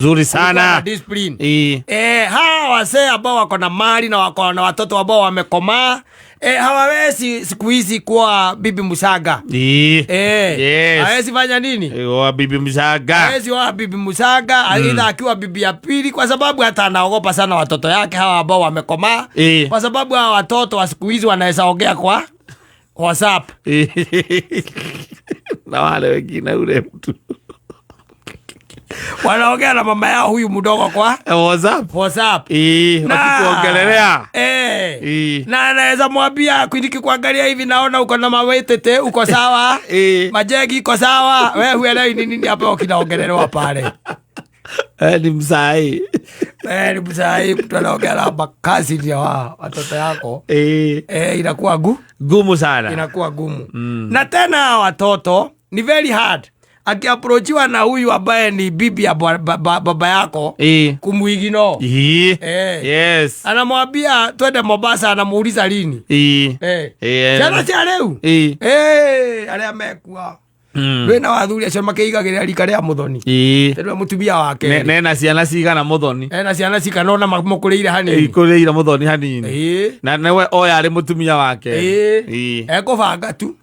Zuri Kulikuwa na sana. discipline. Ii. Hawa wazee ambao wako na mali na wako na watoto ambao wamekomaa, hawawezi siku hizi kuwa bibi musaga. Ii. Hawezi fanya nini? Wa bibi msaga. Hawezi wa bibi musaga, aidha akiwa bibi ya pili, kwa sababu hata anaogopa sana watoto yake hawa ambao wamekomaa, kwa sababu hawa watoto wa siku hizi wanaweza ongea kwa WhatsApp. Na wale wengine ule mtu Wanaongea na mama yao huyu mdogo kwa WhatsApp. WhatsApp. Wakikuongelelea. Na anaweza mwambia, "Nikikuangalia hivi naona uko na mawetete, uko sawa, majegi iko sawa." We huelewi ni nini hapo kinaongelelewa pale. Ni msai. Ni msai, mtu anaongea na makazi ya watoto yako. Inakuwa Gumu sana. Inakuwa gumu. Na tena watoto ni very hard akiapproachiwa na huyu ambaye ni bibi ya baba yako kumuignore. Anamwambia twende Mombasa, anamuuliza lini. Ciana cia rĩu arĩa mekua rwĩna wathuri acio makĩigagĩrĩra rika rĩa mũthoni. Rĩu mũtumia wake Nena ciana cigana muthoni? Ena ciana cigana ona mamũkũrĩire hanini. Ikũrĩire muthoni hanini. Na newe oya arĩ mũtumia wake. Ekũbanga tu.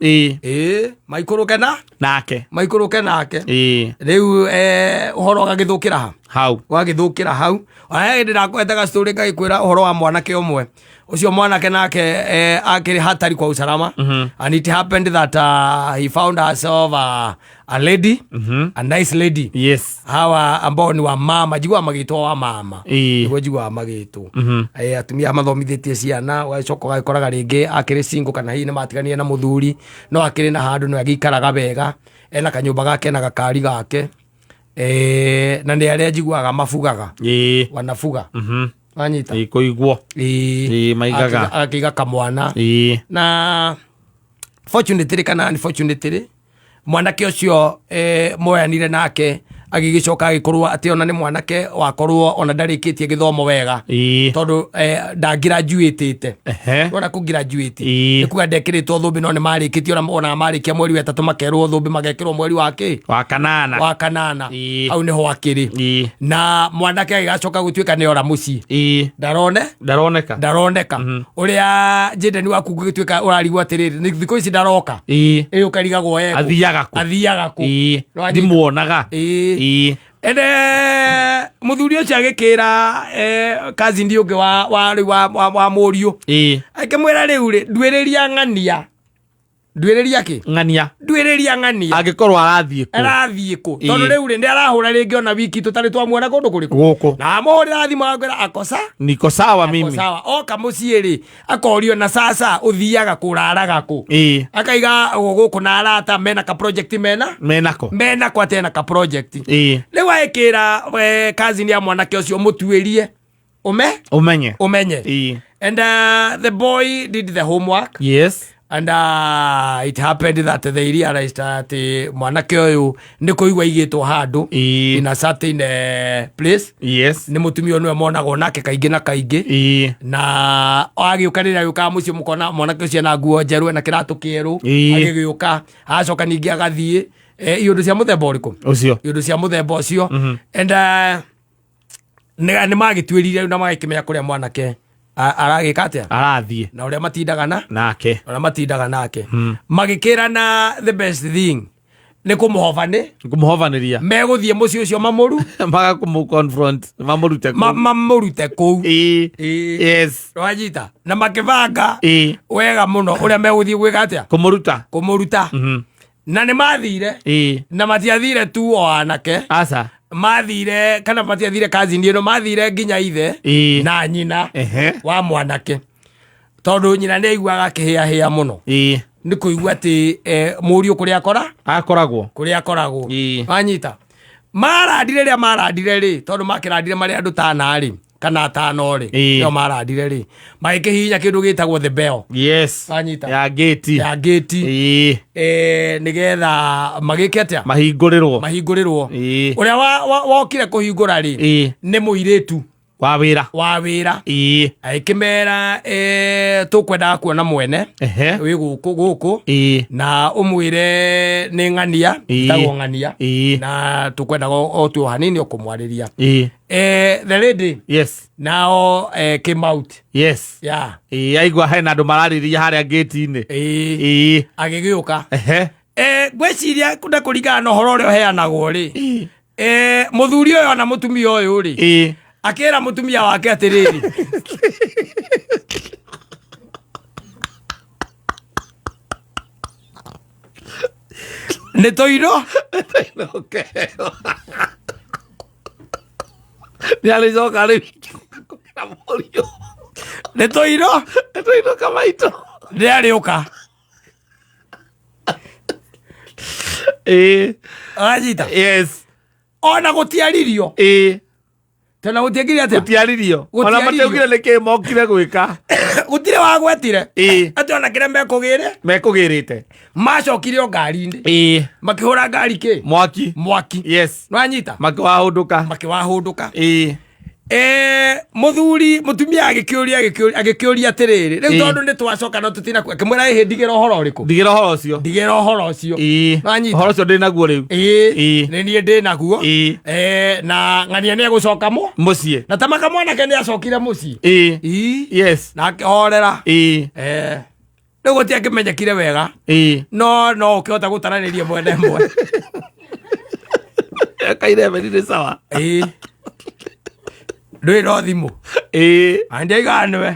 Maikũrũke na Nake. Maikũrũke nake. Rĩu ũhoro ũgagĩthũkĩra ha? Hau. Ũgagĩthũkĩra hau. Ona hĩndĩ ndakũhetaga story ngagĩkwĩra ũhoro wa mwanake ũmwe ũcio, mwanake nake akĩrĩ hatari kwa usalama, and it happened that he found herself a lady, a nice lady, hawa ambao ni wa mama, njiguaga magĩtwo wa mama. Nĩguo njiguaga magĩtwo. Atumia mathomithĩtie ciana, ũgacoka ũgagĩkoraga rĩngĩ akĩrĩ single, kana hihi nĩ matiganire na mũthuri, no akĩrĩ na handũ no agĩikaraga wega, ena kanyũmba gake na gakari gake, na nĩ arĩa njiguaga mabugaga. Wanafuga. Wanyita? Kũigwo. Ĩĩ, maigaga. Akĩiga kamwana. Na fortunately kana unfortunately, mwanake ũcio moyanire nake agĩgĩcoka agĩkorwo atĩ ona nĩ mwanake wakorwo ona ndarĩkĩtie gĩthomo wega, tondũ ndangirajuĩtĩte. Wona kũgraduate nĩ kuga ndekĩrĩtwo thũmbĩ, no nĩ marĩkĩtie, ona marĩkia mweri wa ĩtatũ makerwo thũmbĩ magekĩrwo mweri wa kĩ? Wa kanana. Wa kanana. Hau nĩho akĩrĩ. Na mwanake agĩgacoka gũtuĩka nĩ ora mũciĩ. Ndarone Ndaroneka. Ndaroneka. Ũrĩa njendani waku gũgĩtuĩka ũrarigwo atĩrĩrĩ, nĩ thikũ ici ndaroka. Ĩ ũkarigagwo ekũ. Athiaga kũ? Athiaga kũ? Nĩwanyita? Ndimuonaga. Ene mũthuri ũcio agĩkĩra cousin ũngĩ wa rĩu wa mũriũ, akĩmwĩra, "Rĩu rĩ, nduĩrĩria ng'ania, nduĩrĩria kĩ?" Ng'ania. "Nduĩrĩria ng'ania." Angĩkorwo arathiĩ kũ? Arathiĩ kũ? Tondũ rĩu rĩ, nĩ arahũra rĩngĩ ona wiki tũtarĩ twamuona kũndũ kũrĩkũ. Gũkũ. Na amũhũrĩra thimũ akwĩra akosa Niko sawa ako mimi. Sawa. Oka mũciĩ rĩ, akorio, "Na sasa ũthiaga kũraraga kũ?" Akaiga gũkũ na arata mena ka project mena Menako. Mena ko atĩ ena ka project. Rĩu agĩkĩra cousin ya mwanake ũcio, "Mũtuĩrie ũme Ũmenye. Ũmenye." And the boy did the homework. And it happened that they realized atĩ mwanake ũyũ nĩ kũigua aigĩtwo handũ in a certain place nĩ mũtumia ũyũ, nĩwe monagwo nake kaingĩ na kaingĩ. Na agĩũka, rĩrĩa agĩũkaga mũciĩ, mũkona mwanake ũcio ena nguo njerũ, ena kĩratũ kĩerũ. Agĩgĩũka, agacoka ningĩ agathiĩ, iũndũ cia mũthemba ũrĩkũ? Ũcio. Iũndũ cia mũthemba ũcio. And nĩ magĩtuĩrire na magĩkĩmenya kũrĩa mwanake aragĩka atĩa. Arathiĩ. Na ũrĩa matindaga na Nake. Ũrĩa matindaga nake. Magĩkĩrana the best thing nĩ kũmũhobani. Kũmũhovanĩria. Megũthiĩ mũciĩ ũcio mamũru Maga kũmũ confront mamũrute kũu. Mamũrute kũu. Wanyita? Na makĩbanga wega mũno ũrĩa megũthiĩ gwĩka atĩa. Kũmũruta. Kũmũruta. Na nĩ mathire. Na matiathire tu o anake. Aca. Mathire, kana matiathire cousin ĩno, mathire nginya ithe na nyina wa mwanake, tondũ nyina nĩ aiguaga akĩhĩahĩa mũno nĩ kũigua atĩ mũriũ kũrĩa akora Akoragwo. Kũrĩa akoragwo. Wanyita? Marandire, rĩrĩa marandire rĩ, tondũ makĩrandire marĩ andũ tana rĩ, kana atano rĩ, nĩo marandire rĩ, magĩkĩhihinya kĩndũ gĩtagwo the bell. Wanyita? Ya gate. Ya gate. Nĩgetha magĩke atĩa? Mahingũrĩrwo. Mahingũrĩrwo. Ũrĩa wokire kũhingũra rĩ, nĩ mũirĩtu. Wa wĩra. Wa wĩra. Agĩkĩmera tũkwendaga kuona mwene wĩ gũkũ gũkũ na ũmwĩre nĩ ng'ania. Tagwo ng'ania. Na tũkwendaga o tu hanini o kũmwarĩria. The lady nao came out. Yeah. Aigua hena andũ mararĩria harĩa ngĩti-inĩ. Agĩgĩũka. Ngwĩciria na kũringana na ũhoro ũrĩa ũheanagwo rĩ, mũthuri ũyũ ona mũtumia ũyũ rĩ, akĩra mũtumia wake atĩrĩrĩ, nĩ tũirũ. Nĩ arĩcoka rĩu kũgĩra mũriũ. Nĩ tũirũ. Nĩ tũirũ kamaitũ. Nĩ arĩũka. Aranyita. Ona gũtiaririo. Tena gũtiekire atĩa? Gũtiaririo. Ona Gũtiaririo. matiaugire nĩkĩ mokire gwĩka. Gũtirĩ wagwetire atĩ ona kĩrĩa mekũgĩre. Mekũgĩrĩte. Macokire o ngari-inĩ. Makĩhũra ngari kĩ? Mwaki. Mwaki. Nĩwanyita? Makĩwahũndũka. Makĩwahũndũka. Mũthuri mũtumia agĩkĩũria agĩkĩũria atĩrĩrĩ, rĩu tondũ nĩ twacoka no tũtina akĩmwĩra ĩhĩ ndigĩra ũhoro ũrĩkũ? Ndigĩra ũhoro ũcio. Ndigĩra ũhoro ũcio. Nĩwanyita? Ũhoro ũcio ndĩ naguo rĩu. Nĩ niĩ ndĩ naguo. Na ng'ania nĩ egũcoka mũciĩ. Na ta makamwanake nĩ acokire mũciĩ. Na akĩhorera. Rĩu gũtiakĩmenyekire wega. No no ũkĩhota gũtaranĩria mwena ĩmwe. Kaire nĩ sawa. Ndũrĩ no thimũ. Andiaigaga nĩwe.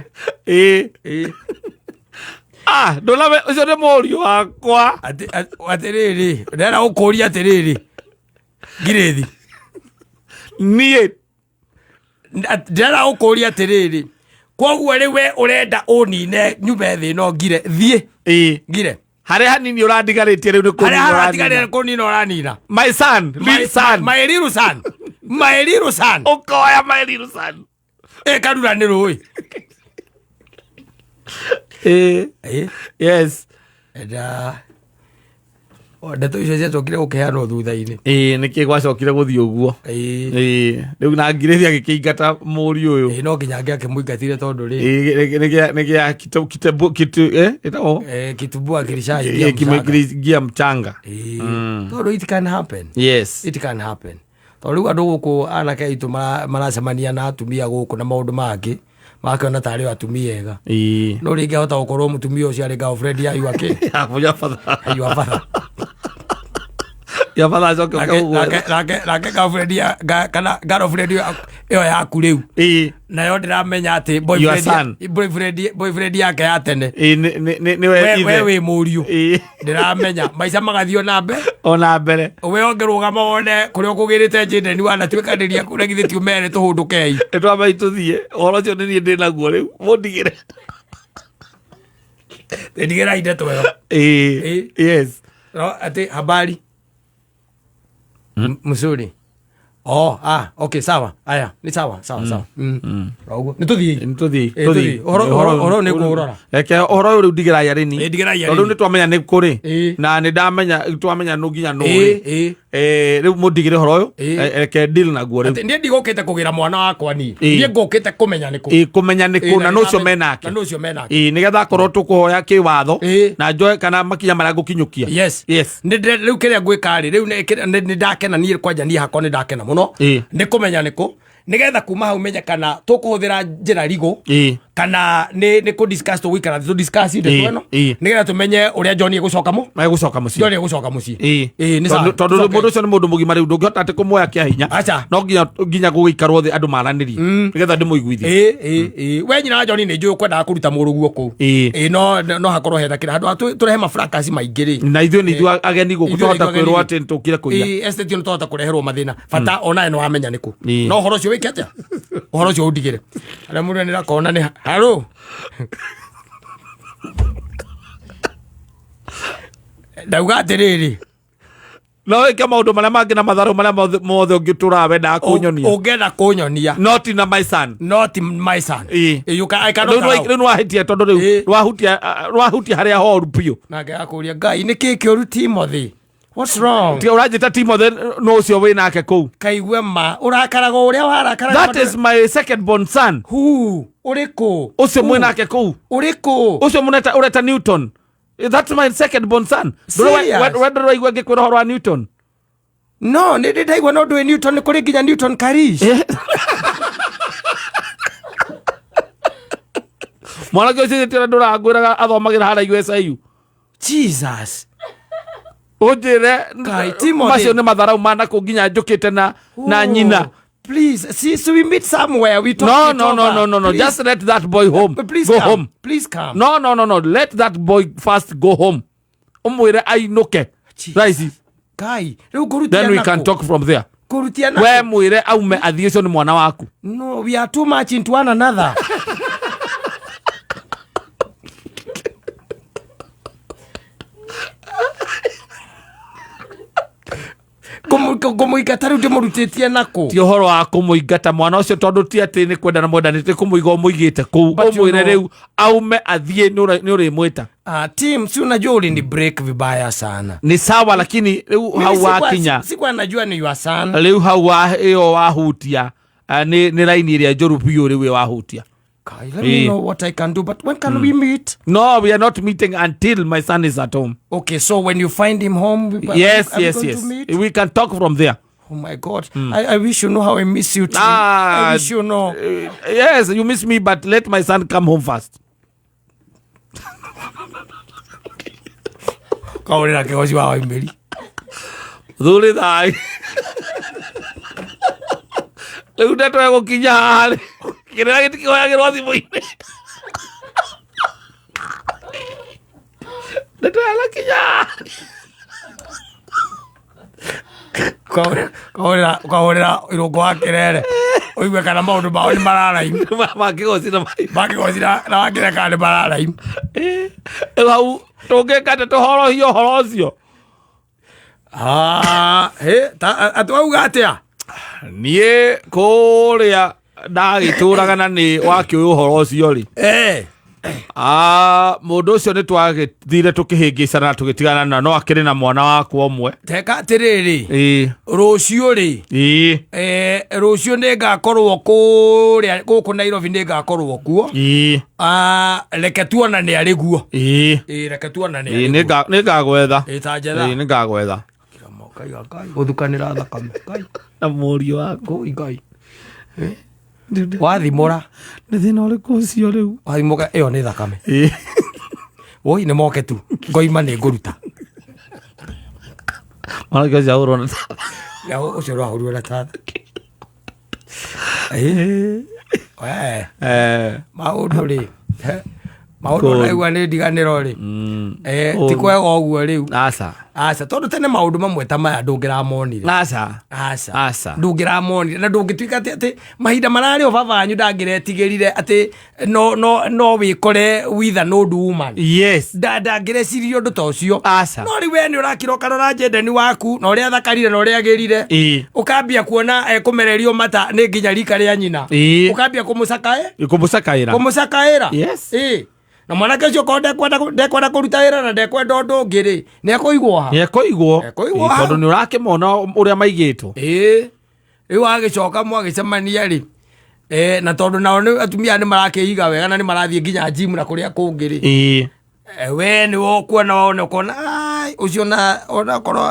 Ah, ndũnawe ũcio nĩ mũriũ wakwa. Atĩrĩrĩ, ndĩrenda gũkũria atĩrĩrĩ, ngirĩthi. Niĩ Ndĩrenda gũkũria atĩrĩrĩ, koguo rĩu we ũrenda ũnine nyume thĩ ĩno ngire thiĩ. Ngire. Harĩa hanini ũrandigarĩtie rĩu nĩ harĩa kũnina haratigarĩra ũranina. kũnina ũranina. My son, little son. My little son. My little son. Ũkoya my little son. Ĩkarura nĩ rũĩ. Enda ndeto icio ciacokire gũkĩheanwo thutha-inĩ. Nĩkĩ gwacokire gũthiĩ ũguo? Rĩu na ngirĩthi agĩkĩingata mũriũ ũyũ. No nginya angĩ akĩmũingatire tondũ rĩ, Nĩgĩa kitu ĩtagwo kitumbua kilishaingia mchanga. Kimeingia mchanga. Tondũ it can happen. It can happen. Tondũ rĩu andũ gũkũ anake aitũ maracemania na atumia gũkũ na maũndũ mangĩ makĩona tarĩ o atumia ega. No rĩngĩ ahota gũkorwo mũtumia ũcio arĩ girlfriend ya your kĩ? Ya batha. Ya batha. Ya batha acoke ũke. Nake girlfriend ya kana girlfriend ĩyo yaku rĩu nayo ndĩramenya atĩ boyfriend yake ya tene Nĩwe we wĩ mũriũ. Ndĩramenya maica magathiĩ na mbere. Ona mbere. We ũngĩrũgama wone kũrĩa ũkũgĩrĩte njĩndeni wanatuĩkanĩria kũrĩa githĩ ti ũmere tũhũndũkei. Nĩ twambai tũthiĩ ũhoro ũcio nĩ niĩ ndĩ naguo rĩu mũndigĩre. Ndigĩrai ndeto ĩyo. No atĩ habari mzuri. Oh, ah, okay, sawa. Aya, ni sawa, sawa, sawa. Ũguo. Nĩ tũthiĩ. Nĩ tũthiĩ. Tũthiĩ. Ũhoro nĩ kũũrora. Reke ũhoro ũyũ rĩu ndigĩra yarĩni. Ndigĩra yarĩni. Tondũ nĩ twamenya nĩ kũrĩ. Na nĩ ndamenya twamenya nũ nginya nũ rĩ. Rĩu mũndigĩre ũhoro ũyũ. Reke deal naguo rĩu. Niĩ ndigũkĩte kũgĩra mwana wakwa niĩ. Niĩ ngũkĩte kũmenya nĩ kũ. Kũmenya nĩ kũ na nũ ũcio menake. Na nũ ũcio menake. Nĩgetha akorwo tũkũhoya kĩwatho na njoe kana makinya marĩa ngũkinyũkia. Yes. Rĩu kĩrĩa ngwĩka rĩ, rĩu nĩ ndakena niĩ kwanja niĩ hakwa nĩ ndakena mũno. Nĩ kũmenya nĩ kũ. Nĩgetha kuma hau menye kana tũkũhũthĩra njĩra rigũ kana nĩ kũ discuss tũgũikara thĩ tũ discuss ndeto ĩno nĩgetha tũmenye ũrĩa John egũcoka Egũcoka mũciĩ. John egũcoka mũciĩ. Nĩ sawa. Tondũ mũndũ ũcio nĩ mũndũ mũgima rĩu ndũngĩhota atĩ kũmuoya kĩa hinya. Aca. No nginya gũgĩikarwo thĩ andũ maranĩrie nĩgetha ndĩmũiguithie. We nyina wa John nĩ njũĩ ũkwendaga kũruta mũrũguo kũu. No hakorwo hena kĩrĩa handũ ha tũrehe mafracas maingĩ rĩ. Na ithuĩ nĩ ithuĩ ageni gũkũ Ithuĩ nĩ twahota ithuĩ ageni kwĩrwo rĩ. atĩ nĩtũkire kũiya. Estate ĩyo nĩtwahota kũreherwo mathĩna. Bata onawe nĩ wamenya nĩ kũ. No ũhoro ũcio wĩke atĩa? Ũhoro ũcio ũndigĩre. Arĩa mũndũ nĩrakona nĩ haro. Ndauga atĩrĩrĩ. No wĩke maũndũ marĩa mangĩ na matharũ marĩa mothe ũngĩtũraga wendaga kũnyonia. Ũngĩenda kũnyonia. Not na my son. Not my son. You can, I cannot Rĩu allow. rĩu nĩwahĩtia tondũ rĩu nĩwahutia harĩa horu biũ. Nake akũria Ngai nĩ kĩ kĩũru Timothy? What's wrong? Tiga ũranjĩta Timothy no ũcio wĩ nake kũu. Kaigue ma ũrakaraga ũrĩa warakaraga. That is my second born son. Who? Ũrĩkũ? Ũcio mwĩ nake kũu. Ũrĩkũ? Ũcio mũneta ũreta Newton. That's my second born son. Serious? We ndũraigua ngĩkwĩra ũhoro wa Newton. No, nĩ ndĩ ndaigua no ndũĩ Newton, nĩ kũrĩ nginya Newton Karish. Mwanake ũcio tira ndũrangwĩraga athomagĩra harĩa USIU. Jesus. Ũnjĩre Kai, Timothy. macio nĩ matharau manakũ nginya njũkĩte na nyina. Please, see, so we meet somewhere. We talk No, it no, no, over. no, no, no. Please, Just let that boy home. please Go come. home. Please come. No, no, no, no. Let that boy first go home. Ũmwĩre ainũke. Jesus. Thaa ici. Kai, rĩu ngũrutia Then we nakũ? can talk from there. Ngũrutia nakũ? We mwĩre aume athiĩ, ũcio nĩ mwana waku. No, we are too much into one another. Ngũmũingata rĩu ndĩmũrutĩtie nakũ? Ti ũhoro wa kũmũingata mwana ũcio, tondũ ti atĩ nĩ kwendana mwendanĩte, kũmũiga ũmũigĩte kũu. But you Ũmwĩre know- rĩu aume athiĩ, nĩ ũrĩmwĩta. Ah, Tim, si unajua ulini break vibaya sana. Nĩ sawa, lakini rĩu Mimi hau wakinya sikuwa najua ni your son. Rĩu hau ĩyo wahutia, nĩ raini ĩrĩa njũru biũ rĩu ĩyo wahutia. Kai, let me Eh. know what I can do, but when can we meet? No, we are not meeting until my son is at home. Okay, so when you find him home, Yes, are we yes, going yes. to meet? We can talk from there. Oh my God. I wish you know how I miss you, Tim. Ah, I wish you know. Yes, you miss me, but let my son come home first. Kaũrĩra kĩgoci wa waimĩri. Thuri thai. Rĩu ndeto ĩgũkinya haha rĩ, kĩrĩra gĩtikĩhoyagĩrwo thimũ-inĩ. Ndeto yanakinya haha. Kahũrĩra irũngo wa kĩrere ũigue kana maũndũ mao nĩ mararaimu. Makĩgoci na mai. Makĩgoci na wakĩre kana nĩ mararaimu. Rĩu hau tũngĩka atĩ tũhorohie ũhoro ũcio? Ah, hĩ, atĩ wauga atĩa? Niĩ kũrĩa ndagĩtũraga na nĩ wakĩũĩ ũhoro ũcio rĩ, mũndũ ũcio nĩ twagĩthire tũkĩhĩngĩcana na tũgĩtigana, na no akĩrĩ na mwana wakwa ũmwe. Teka atĩrĩrĩ, Ĩĩ. Rũciũ rĩ, Ĩĩ. Rũciũ nĩ ngakorwo kũrĩa gũkũ Nairobi, nĩ ngakorwo kuo. Ĩĩ. Ah, reke tuonane arĩ guo. Ĩĩ. Ĩĩ, reke tuonane Ĩĩ, arĩ nĩ guo. nĩ ngagwetha. Ĩĩ, ta njetha. Ĩĩ, nĩ ngagwetha. Gũthukanĩra thakame. Ngai. Na mũriũ waku. Ngũi, Ngai. Wathimũra. Nĩ thĩna ũrĩkũ ũcio rĩu? Wathimũka ĩyo nĩ thakame. Ĩĩ. Woi, nĩ moke tu ngoima nĩ ngũruta. Mwanake ũcio ahũrwo na Ya, ũcio ũrahũrirwo na tatha. Ĩĩ. We, maũndũ rĩ, maũndũ Kũũru. naigua nĩ ndiganĩro rĩ, ti Kũũru. kwega ũguo rĩu. Aca. Aca, tondũ tene maũndũ mamwe ta maya ndũngĩramonire. Aca. Aca. Aca. Ndũngĩramonire na ndũngĩtuĩka atĩ mahinda mararĩ o baba wanyu ndangĩretigĩrire atĩ no wĩkore with an old woman. Ndangĩreciririe ũndũ ta ũcio. Aca. No rĩu we nĩ ũrakira ũkarora njendeni waku na ũrĩa athakarire na ũrĩa agĩrire, ũkambia kuona ekũmererio mata nĩ nginya rika rĩa nyina, ũkambia kũmũcakae Kũmũcakaĩra. Kũmũcakaĩra. Yes. Ĩĩ. Na mwanake ũcio korwo ndekwenda kũruta wĩra na ndekwenda ũndũ ũngĩ rĩ, nĩ ekũigwo ha? Nĩ ekũigwo. Ekũigwo Ĩĩ, hau. tondũ nĩ ũrakĩmona ũrĩa maigĩtwo. Ĩĩ, rĩu agĩcoka mwagĩcemania rĩ, na tondũ nao nĩ atumia nĩ marakĩiga wega na nĩ marathiĩ nginya gym na kũrĩa kũngĩ rĩ, we nĩ ũkuona wone ũkona, "Ai, ũcio na onakorwo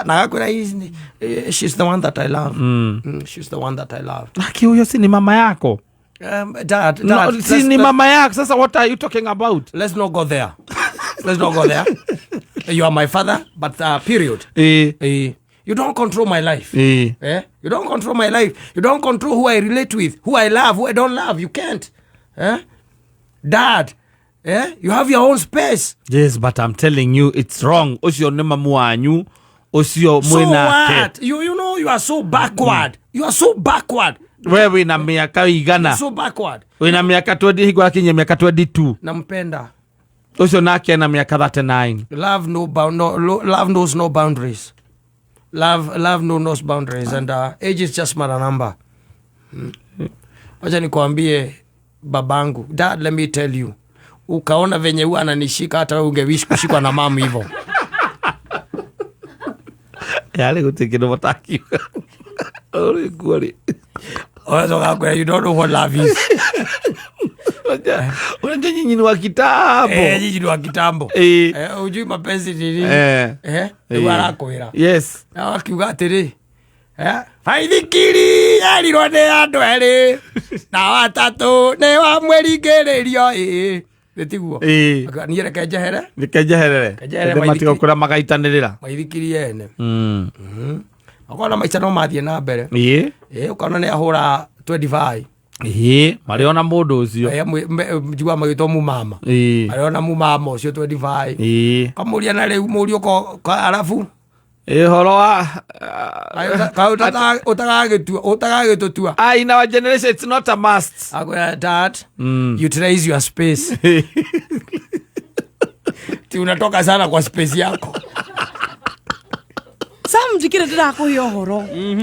na agakwĩra, she's the one that I love. She's the one that I love." Laki huyo si ni mama yako? Dad, No, Dad, si ni mama yako? Sasa what are you talking about? Let's not go there. Let's not go there. You are my father, but period. You don't control my life. Eh? You don't control my life. You don't control who I relate with, who I love, who I don't love. You can't. Eh? Dad, eh? You have your own space. Yes, but I'm telling you it's wrong. Ũcio nĩ mamu wanyu ũcio So mwĩnake. what? You know you are so backward. You are so backward. We wĩna mĩaka igana? So backward. Wĩna mĩaka 20, hingo akinyia mĩaka 22. Nampenda. Ũcio nake ena mĩaka 39. Love no bound no love knows no boundaries. Love no knows boundaries, and age is just but a number. Wacha nikwambie babangu, Dad, let me tell you. Ukaona venye huwa ananishika, hata wewe ungewish kushikwa na mamu hivyo. Yarĩ gũtirĩ kĩndũ matakiuga. Ũrĩ kuo rĩ. Ũgacoka akwĩra, "You don't know what love is." Unajua nyinyi ni wa kitambo. Eh, nyinyi ni wa kitambo. Hujui mapenzi ni nini. Rĩu arakwĩra. Na akiuga atĩrĩ, baithikiri yerirwo nĩ andũ erĩ na watatũ nĩ wamwĩringĩrĩrio, ĩĩ nĩ tiguo? Ĩĩ. Niĩ reke njehere. Reke njeherere. Reke njeherere. Ĩndĩ matiga kũrĩa magaitanĩrĩra. Maithikiri ene. Ũkona maica no mathiĩ na mbere. Ĩĩ, ũkona nĩ ahũra 25. Ĩĩ, marĩ ona mũndũ ũcio. Njiguaga magĩtwo mumama. Marĩ ona mumama ũcio 25. Kamũria na rĩu mũriũ arabu. Ĩĩ, ũhoro wa Kaĩ ũtagagĩtua ũtagagĩtũtua? Ah, in our generation it's not a must. Akwĩra, "Dad, utilize your space. Ti unatoka sana kwa space yako." Sam, njikire ndĩrakũhe ũhoro.